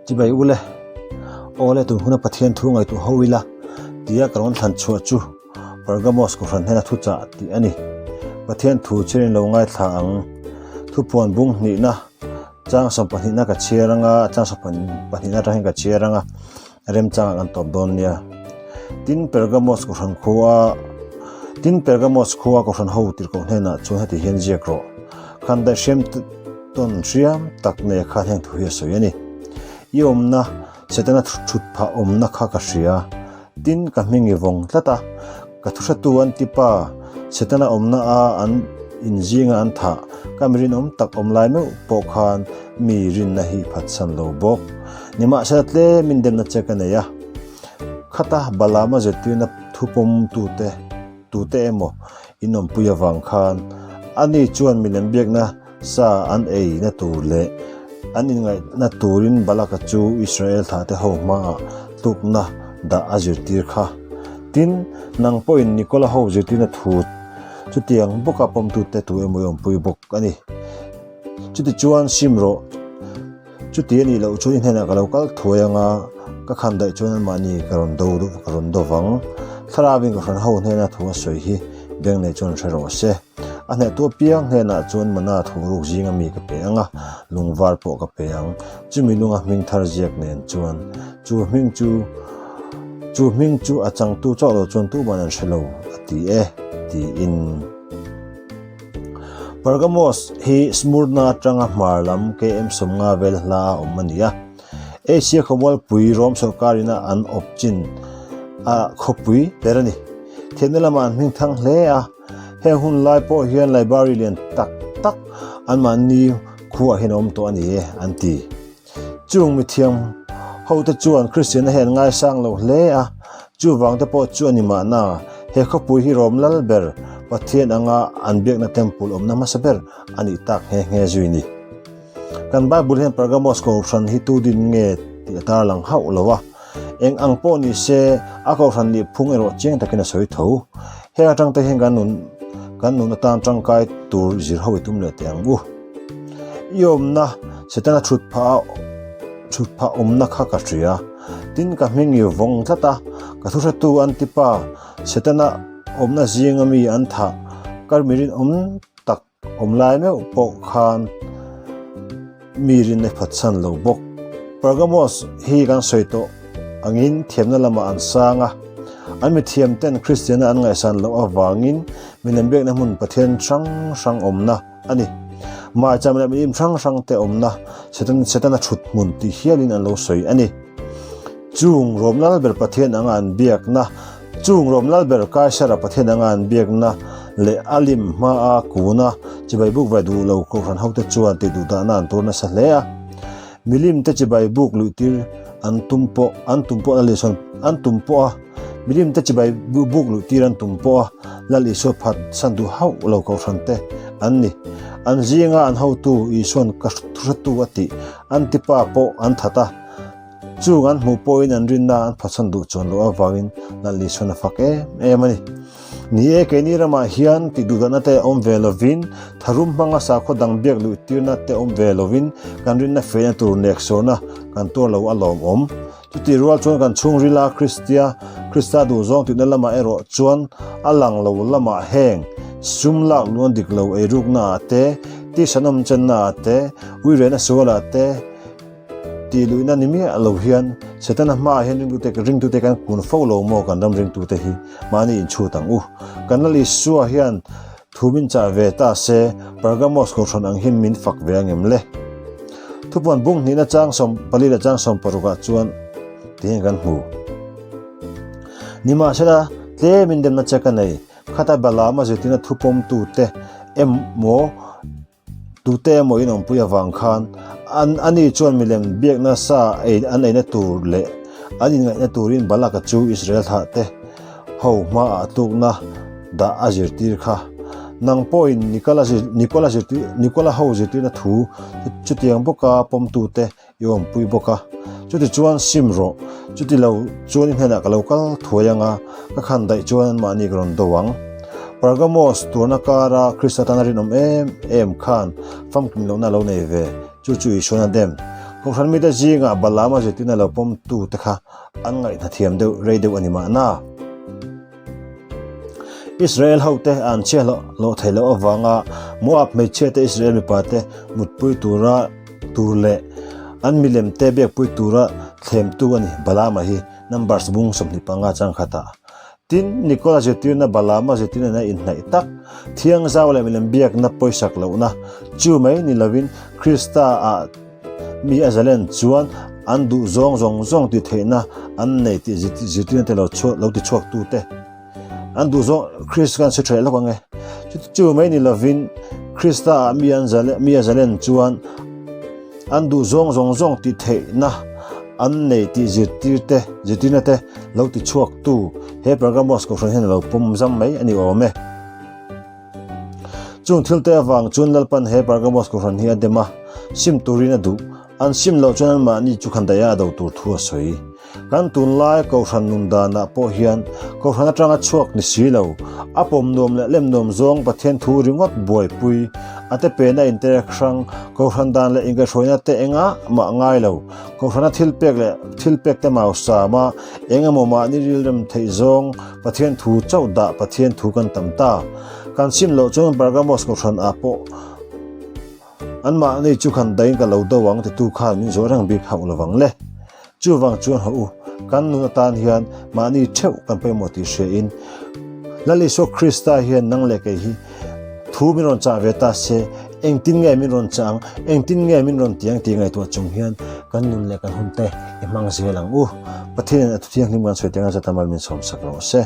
Chibai ule, Awle tun huna Pathian thu ngaihtuah ho ila tia ka rawn thlan chhuah chu Pergamos kohhran hnena thuchah tih a ni. Pathian thu chhiarin lo ngaithla ang. Thupuan bung hnihna chang sawmpahnihna ka chhiar anga chang sawmpahnihna atang hian ka chhiar anga remchangah kan tawp dawn nia. Tin Pergamos kohhran khua Tin Pergamos khua kohhran ho tirhkoh hnenah chuan heti hian ziak rawh. Khan daihhriam tawn hriam tak nei khan heng thu hi a sawi a ni. I awmna Setana thut phah awmna kha ka hria. Tin ka hming i vawng tlat a, ka thuhratu an ti pa, Setana awmna a an inzinga an thah, ka mi rinawm tak awm lai meuh pawh khan mi rinna hi phatsan lo bawk. Nimahsela tlem in demna che ka nei a, khata Balaama zirtirna thupawm tute tute emaw in awmpui avang khan ani chuan milem biakna sa an eina tur leh an inngaihna turin Balaka chu Israel thlahte ho hmaah tlukna dah a zirtir kha. Tin, nang pawhin Nikola ho zirtirna thu chutiang bawka pawmtute tu emaw i awmpui bawk a ni. Chutichuan sim rawh. Chuti a nih loh chuan i hnenah ka lo kal thuai anga, ka khan daih chuan anmahni ka rawn do ka rawn do vang. Thlarauin ka hran ho hnena thu a sawi hi beng nei chuan hre rawh se. A hnehtu apiang hnenah chuan mana thu ruk zinga mi ka pe anga, lungvar pawh ka pe ang. Chumi lunga hming thar ziak nen chuan chu hming chu chu hming chu a changtu chauh lo chuan tuman an hre lo a ti e, tiin. Pergamos hi Smyrna atanga hmar lam KM 50 vel hla a awm a ni a. Asia khawmualpui Rome sorkarina an awp chin a khawpui ber a ni. Thiamna lamah an hming thang hle a, heng hun lai pawh hian library lian tak tak anmahni khuaah hian a awm tawh a ni e an ti. Chung mithiam hote chuan Kristianna hi an ngaisang lo hle a, chuvang te pawh chu a ni mahna he khawpui hi Rom lal ber Pathian anga an biakna temple awmna hmasa ber a nih tak nghe nghe zui ni. Kan Bible hian Pergamos kohhran hi tu din nge tih a tarlang hauh lo a, eng ang pawh ni se a kohhran nih phung erawh chiang takin a sawi tho. Heng atang te hian kan nun kan nun atan tangkai tur zir ho i tum leh teh ang u. I awmna Setana thut phah thut phah awmna kha ka hria. Tin ka hming i vawng tlat a, ka thu hretu Antipa Setana awmna zinga mi an thah kar mi rinawm tak awm lai meuh pawh khan mi rinna phatsan lo bawk. Pergamos hi kan sawi tawh angin thiamna lamah an sang a, an mithiam ten Kristianna an ngaihsan loh avangin milem biakna hmun Pathian hrang hrang awmna a ni. Maicham leh milim hrang hrang te awmna Satan Setana thut hmun tih hialin an lo sawi a ni. Chung Rom Lalber Pathian anga an biakna, chung Rom Lalber Kaisara Pathian anga an biakna leh a lim hmaa kuna chibai buk vai duh lo kohhran hote chuan tih duh dahna an tur nasa hle a. Milim te chibai buk luih tir an tum pawh an tum pawh Lal Isuan an tum pawh a, milim te chibai buk luih tir an tum pawh a, Lal Isua phat san duh hauh lo kohhran te an ni. An zinga an hotu Isuan ka thuhretu a tih an tipa pawh an that a, chung an hmuh pawhin an rinna an phatsan duh chuan loh avangin Lal Isuan a fak em em a ni. Ni e, keini ramah hian tih duhdahna te awm ve lovin, tharum hmanga sakhaw dang biak luih tirna te awm ve lovin kan rinna feina tur neksawrna kan tuar lo a lawmawm. Chutih rual chuan kan chhungrila Kristia, Krista duhzawng tihna lamah erawh chuan a lang lo lamah heng sum lak luan dik lo eiruknaah te, tisanawm chennaah te, uirehna sualah te, Tih luihna ni miah lo hian Setana hmaah hian ringtute ringtute kan kun fo lo maw kan ram ringtute hi mahni inchhut ang u. Kan Lal Isua hian thu min chah ve ta se Pergamos kohhran ang hian min fak ve angem le? Thupuan bung hnihna chang 14 leh chang 16 ah chuan tihian kan hmu. Nimahsela tlemin demna che ka nei, khata Balaama zirtirna thupawmtute emaw Tute emaw in awmpui avang khan an ani chuan milem biakna sa ei an eina tur leh an inngaihna turin Balaka chu Israel thlah te ho hmaah tlukna dah a zirtir kha. Nang pawhin Nikola Nikola zirtir Nikola ho zirtirna thu chutiang bawka pawmtute i awmpui bawk a. Chutichuan sim rawh, chuti lo chuan i hnenah ka lo kal thuai anga, ka khan daih chuan anmahni ka rawn do ang. Pergamos tuarna kara Krista tana rinawm em em khan famkim lohna a lo nei ve, chu chu Isuan a dem. Kohhran mite zingah Balaama zirtirna lo pawmtu te kha an ngaihhna thiam deuh rei deuh a ni mahna. Israel hote an chhiah loh loh theih loh avanga Moab hmeichhia te Israel mipa te mutpui tura tur leh an milem te biakpui tura thlemtu a ni Balaama hi Numbers bung 25 chang khatah. Tin, Nikola zirtirna Balaama zirtirna nena inhnaih tak, thiangzau leh milem biakna pawisak lohna chu mai ni lovin Krista ah mi a zalen chuan an duh zawng zawng zawng tih theihna an nei tih zirtirna te lo chhuak lo ti chhuak tu te an duh zawng Krist kan si tha leh lawk ang e. Chu mai ni lovin Krista ah mi an zalen mi a zalen chuan an duh zawng zawng zawng tih theihna an nei tih zirtir te zirtirna te lo ti chhuak tu he Pergamos kohhran hian a lo pawm zam mai a ni awm e. Chung thil te avang chuan Lalpan he Pergamos kohhran hi a dem a, sim turin a duh. An sim loh chuan anmahni chu khan daih a a do tur thu a sawi. Kan tunlai kohhran nun danah pawh hian kohhran atanga chhuak ni si lo, a pawm nuam leh lem nuam zawng Pathian thu ringawt buaipui, a te pena interek hrang, kohhran dan leh inkaihhruaina te engah mah ngai lo, kohhrana thil pek leh thil pek te mau sama eng emaw mahni rilrem theih zawng Pathian thu chauh dah Pathian thu kan tam ta. Kan sim loh chuan Pergamos kohhran ah pawh anmahni chu khan dain ka lo do ang titu khan min zawh reng bik hauh lovang le. Chuvang chuan hawh u, kan nun atan hian mahni theuh kan pawimawh tih hria in Lal Isua Krista hian nang leh kei hi thu min rawn chah ve ta se, engtin nge min rawn chah ang, engtin nge min rawn ti ang tih ngaihtuah chung hian kan nun leh kan hun te i hmang zel ang u. Pathianin a thuthianghlim kan sawi teng a zat a mal min sawmsak rawh se.